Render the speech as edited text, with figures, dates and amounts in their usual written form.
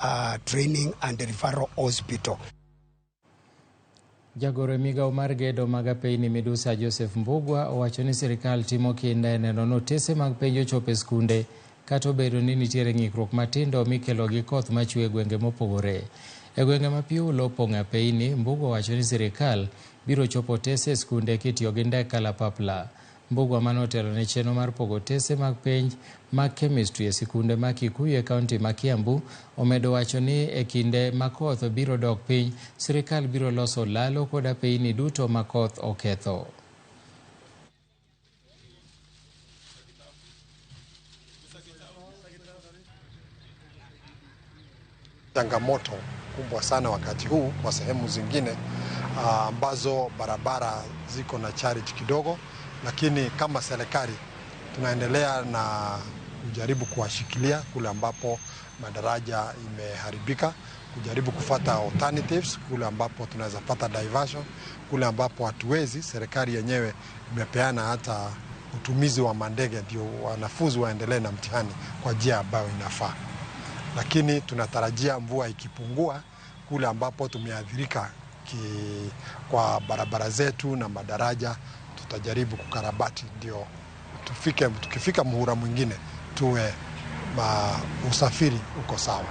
Training and Referral Hospital. Jagoro e migawo mar gedo mag apeyni Midusa Joseph Mbugua owacho ni sirikal timo kinda e neno ni otese mag penj ochopo e skunde kata obedo ni nitiere ng'ikruok matindo mikelo gi koth machwe e gwenge mopogore. E gwenge ma pi oula opong'o e apeyni, Mbugua owacho ni sirikal biro chopo otese e skunde kitiyo gi ndek kalapapla. Mbugua mane otelo ne chenro mar pogo otese mag penj mag chemistry e sikunde ma Kikuyu e kaunti ma Kiambu omedo wacho ni e kinde ma koth biro dok piny, sirikal biro loso lalo kod apeyni duto ma koth oketho. Changamoto kubwa sana wakati huu kwa sehemu zingine ambazo barabara ziko na charge kidogo, lakini kama serikali tunaendelea na kujaribu kuwashikilia kule ambapo madaraja imeharibika, kujaribu kufata alternatives kule ambapo tunaweza pata diversion, kule ambapo hatuwezi, serikali yenyewe imepeana hata utumizi wa mandege ndio wanafunzi waendelee na mtihani kwa njia ambayo inafaa. Lakini tunatarajia mvua ikipungua kule ambapo tumeathirika kwa barabara zetu na madaraja, tutajaribu kukarabati ndio tukifika muhula mwingine tuwe usafiri uko sawa.